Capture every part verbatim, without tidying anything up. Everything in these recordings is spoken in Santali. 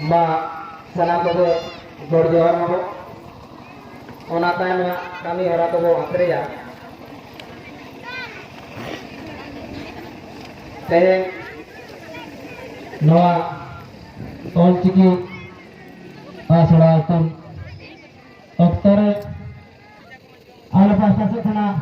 ᱢᱟ ᱥᱟᱱᱟᱢ ᱠᱚᱜᱮ ᱜᱚᱰ ᱡᱚᱦᱟᱨ ᱢᱟᱵᱚ᱾ ᱚᱱᱟ ᱛᱟᱭᱚᱢ ᱦᱟᱸᱜ ᱠᱟᱹᱢᱤ ᱦᱚᱨᱟ ᱠᱚᱵᱚ ᱟᱛᱨᱮᱭᱟ᱾ ᱛᱮᱦᱮᱧ ᱱᱚᱣᱟ ᱚᱞᱪᱤᱠᱤ ᱟᱥᱲᱟ ᱮᱛᱚᱢ ᱚᱠᱛᱚ ᱨᱮ ᱟᱞᱮ ᱯᱟᱥᱴᱟ ᱥᱮᱫ ᱠᱷᱚᱱᱟᱜ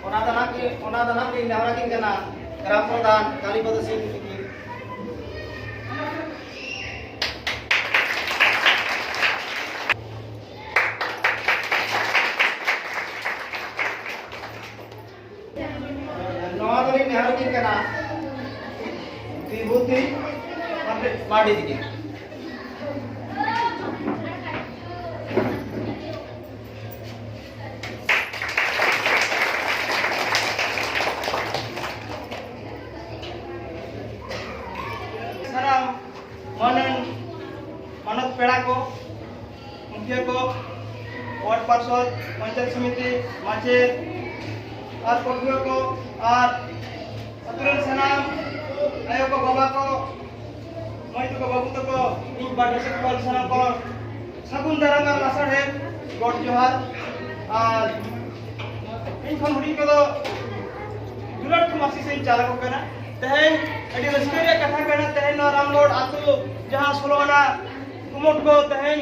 ᱚᱱᱟ ᱫᱚ ᱱᱟᱜ, ᱚᱱᱟ ᱫᱚ ᱱᱟᱜ ᱞᱤᱧ ᱱᱮᱦᱚᱨ ᱟᱹᱠᱤᱱ ᱠᱟᱱᱟ᱾ ᱜᱨᱟᱢ ᱯᱨᱚᱫᱷᱟᱱ ᱠᱟᱞᱤᱯᱚᱫᱚ ᱥᱤᱝ ᱛᱤᱠᱤᱱ᱾ ᱱᱚᱣᱟ ᱫᱚᱞᱤᱧ ᱱᱮᱦᱚᱨ ᱟᱹᱠᱤᱱ ᱠᱟᱱᱟ ᱵᱤᱵᱷᱩᱛᱤ ᱢᱟᱨᱰᱤ ᱛᱤᱠᱤᱱ᱾ ᱥᱟᱱᱟᱢ ᱢᱟᱹᱱᱟᱱ ᱢᱟᱱᱚᱛ ᱯᱮᱲᱟ ᱠᱚ, ᱢᱩᱠᱷᱤᱭᱟᱹ ᱠᱚ, ᱣᱟᱨᱰ ᱯᱟᱨᱥᱚᱫ, ᱯᱚᱧᱪᱟᱭᱮᱛ ᱥᱚᱢᱤᱛᱤ, ᱢᱟᱪᱮᱛ ᱟᱨ ᱯᱟᱹᱴᱷᱩᱣᱟᱹ ᱠᱚ ᱟᱨ ᱟᱹᱛᱩ ᱨᱮᱱ ᱥᱟᱱᱟᱢ ᱟᱭᱳ ᱠᱚ, ᱵᱟᱵᱟ ᱠᱚ, ᱢᱟᱹᱭ ᱛᱟᱠᱚ, ᱵᱟᱹᱵᱩ ᱛᱟᱠᱚ, ᱤᱧ ᱯᱟᱦᱴᱟ ᱥᱮᱫ ᱠᱷᱚᱱ ᱥᱟᱱᱟᱢ ᱠᱚ ᱥᱟᱹᱜᱩᱱ ᱫᱟᱨᱟᱢ ᱟᱨ ᱞᱟᱥᱟᱲᱦᱮᱫ ᱜᱚᱰ ᱡᱚᱦᱟᱨ᱾ ᱟᱨ ᱤᱧ ᱠᱷᱚᱱ ᱦᱩᱰᱤᱧ ᱠᱚᱫᱚ ᱫᱩᱞᱟᱹᱲ ᱛᱷᱩᱢ ᱟᱥᱤᱥ ᱤᱧ ᱪᱟᱞ ᱟᱠᱚ ᱠᱟᱱᱟ᱾ ᱛᱮᱦᱮᱧ ᱟᱹᱰᱤ ᱨᱟᱹᱥᱠᱟᱹ ᱨᱮᱭᱟᱜ ᱠᱟᱛᱷᱟ ᱠᱟᱱᱟ, ᱛᱮᱦᱮᱧ ᱱᱚᱣᱟ ᱨᱟᱢᱜᱚᱲ ᱟᱹᱛᱩ ᱡᱟᱦᱟᱸ ᱥᱳᱞᱳ ᱟᱱᱟ ᱠᱩᱢᱩᱴ ᱠᱚ ᱛᱮᱦᱮᱧ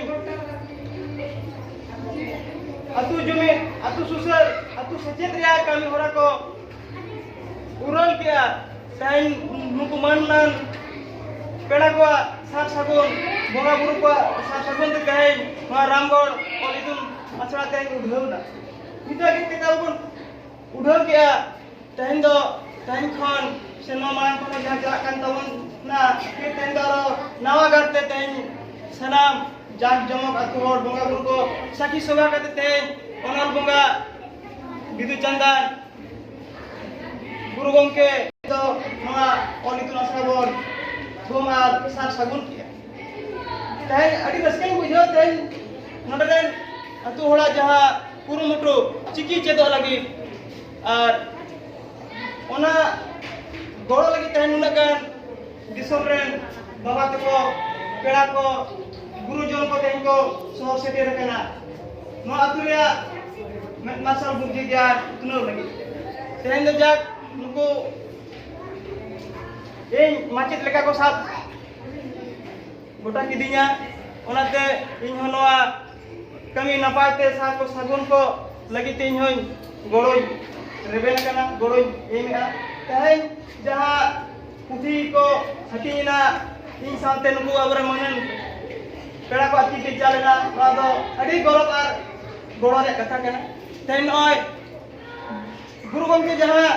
ᱟᱹᱛᱩ ᱡᱩᱢᱤᱫ, ᱟᱹᱛᱩ ᱥᱩᱥᱟᱹᱨ, ᱟᱹᱛᱩ ᱥᱮᱪᱮᱫ ᱨᱮᱭᱟᱜ ᱠᱟᱹᱢᱤ ᱦᱚᱨᱟ ᱠᱚ ᱩᱨᱟᱹᱞ ᱠᱮᱜᱼᱟ᱾ ᱛᱮᱦᱮᱧ ᱱᱩᱠᱩ ᱢᱟᱹᱱ ᱢᱟᱹᱱ ᱯᱮᱲᱟ ᱠᱚᱣᱟᱜ ᱥᱟᱨ ᱥᱟᱹᱜᱩᱱ, ᱵᱚᱸᱜᱟ ᱵᱩᱨᱩ ᱠᱚᱣᱟᱜ ᱥᱟᱨ ᱥᱟᱹᱜᱩᱱ ᱛᱮ ᱛᱮᱦᱮᱧ ᱱᱚᱣᱟ ᱨᱟᱢᱜᱚᱲ ᱚᱞ ᱤᱛᱩᱱ ᱟᱥᱲᱟ ᱛᱮᱦᱮᱧ ᱩᱰᱷᱟᱹᱣ ᱮᱱᱟ᱾ ᱱᱤᱛᱚᱜ ᱜᱮ ᱛᱮ ᱟᱵᱚ ᱵᱚᱱ ᱩᱰᱷᱟᱹᱣ ᱠᱮᱜᱼᱟ᱾ ᱛᱮᱦᱮᱧ ᱫᱚ, ᱛᱮᱦᱮᱧ ᱠᱷᱚᱱ ᱥᱮ ᱱᱚᱣᱟ ᱢᱟᱲᱟᱝ ᱠᱷᱚᱱ ᱡᱟᱦᱟᱸ ᱪᱟᱞᱟᱜ ᱠᱟᱱ ᱛᱟᱵᱚᱱᱟ, ᱛᱮᱦᱮᱧ ᱫᱚ ᱟᱨᱚ ᱱᱟᱣᱟ ᱜᱟᱨ ᱛᱮ ᱛᱮᱦᱮᱧ ᱥᱟᱱᱟᱢ ᱡᱟᱠ ᱡᱚᱢᱚᱠ ᱟᱹᱛᱩ ᱦᱚᱲ ᱵᱚᱸᱜᱟ ᱵᱩᱨᱩ ᱠᱚ ᱥᱟᱹᱠᱷᱤ ᱥᱚᱵᱷᱟ ᱠᱟᱛᱮ ᱛᱮᱦᱮᱧ ᱚᱱᱚᱞ ᱵᱚᱸᱜᱟ ᱵᱤᱫᱩ ᱪᱟᱸᱫᱟᱱ ᱜᱩᱨᱩ ᱜᱚᱢᱠᱮ ᱫᱚ ᱱᱚᱣᱟ ᱚᱞ ᱤᱛᱩᱱ ᱟᱥᱲᱟ ᱵᱚᱱ ᱛᱷᱩᱢ ᱟᱨ ᱥᱟᱨ ᱥᱟᱹᱜᱩᱱ ᱠᱮᱜᱼᱟ᱾ ᱛᱮᱦᱮᱧ ᱟᱹᱰᱤ ᱨᱟᱹᱥᱠᱟᱹᱧ ᱵᱩᱡᱷᱟᱹᱣᱟ, ᱛᱮᱦᱮᱧ ᱱᱚᱰᱮ ᱨᱮᱱ ᱟᱹᱛᱩ ᱦᱚᱲᱟᱜ ᱡᱟᱦᱟᱸ ᱠᱩᱨᱩᱢᱩᱴᱩ ᱪᱤᱠᱤ ᱪᱮᱫᱚᱜ ᱞᱟᱹᱜᱤᱫ, ᱟᱨ ᱚᱱᱟ ᱜᱚᱲᱚ ᱞᱟᱹᱜᱤᱫ ᱛᱮᱦᱮᱧ ᱱᱩᱱᱟᱹᱜ ᱜᱟᱱ ᱫᱤᱥᱚᱢ ᱨᱮᱱ ᱵᱟᱵᱟ ᱛᱟᱠᱚ, ᱯᱮᱲᱟ ᱠᱚ, ᱜᱩᱨᱩᱡᱚᱱ ᱠᱚ ᱛᱮᱦᱮᱧ ᱠᱚ ᱥᱚᱦᱚᱨ ᱥᱮᱴᱮᱨ ᱟᱠᱟᱱᱟ᱾ ᱱᱚᱣᱟ ᱟᱹᱛᱩ ᱨᱮᱭᱟᱜ ᱢᱮᱫ ᱢᱟᱨᱥᱟᱞ ᱵᱩᱫᱽᱫᱷᱤ ᱜᱮᱭᱟᱱ ᱩᱛᱱᱟᱹᱣ ᱞᱟᱹᱜᱤᱫ᱾ ᱛᱮᱦᱮᱧ ᱫᱚ ᱡᱟᱠ ᱱᱩᱠᱩ ᱤᱧ ᱢᱟᱪᱮᱫ ᱞᱮᱠᱟ ᱠᱚ ᱥᱟᱵ ᱜᱚᱴᱟ ᱠᱤᱫᱤᱧᱟ᱾ ᱚᱱᱟᱛᱮ ᱤᱧ ᱦᱚᱸ ᱱᱚᱣᱟ ᱠᱟᱹᱢᱤ ᱱᱟᱯᱟᱭ ᱛᱮ ᱥᱟᱨ ᱠᱚ ᱥᱟᱹᱜᱩᱱ ᱠᱚ ᱞᱟᱹᱜᱤᱫ ᱛᱮ ᱤᱧ ᱦᱚᱸᱧ ᱜᱚᱲᱚᱧ ᱨᱮᱵᱮᱱ ᱠᱟᱱᱟ, ᱜᱚᱲᱚᱧ ᱮᱢᱮᱫᱼᱟ᱾ ᱛᱮᱦᱮᱧ ᱡᱟᱦᱟᱸ ᱯᱩᱛᱷᱤ ᱠᱚ ᱦᱟᱹᱴᱤᱧ ᱮᱱᱟ, ᱤᱧ ᱥᱟᱶᱛᱮ ᱱᱩᱠᱩ ᱟᱵᱚᱨᱮᱱ ᱢᱟᱹᱱᱟᱱ ᱯᱮᱲᱟ ᱠᱚ ᱟᱨᱠᱤ ᱠᱤᱱ ᱪᱟᱞ ᱮᱱᱟ, ᱱᱚᱣᱟ ᱫᱚ ᱟᱹᱰᱤ ᱜᱚᱨᱚᱵᱽ ᱟᱨ ᱜᱚᱲᱚ ᱨᱮᱭᱟᱜ ᱠᱟᱛᱷᱟ ᱠᱟᱱᱟ᱾ ᱛᱮᱦᱮᱧ ᱱᱚᱜᱼᱚᱭ ᱜᱩᱨᱩ ᱜᱚᱢᱠᱮ ᱡᱟᱦᱟᱸ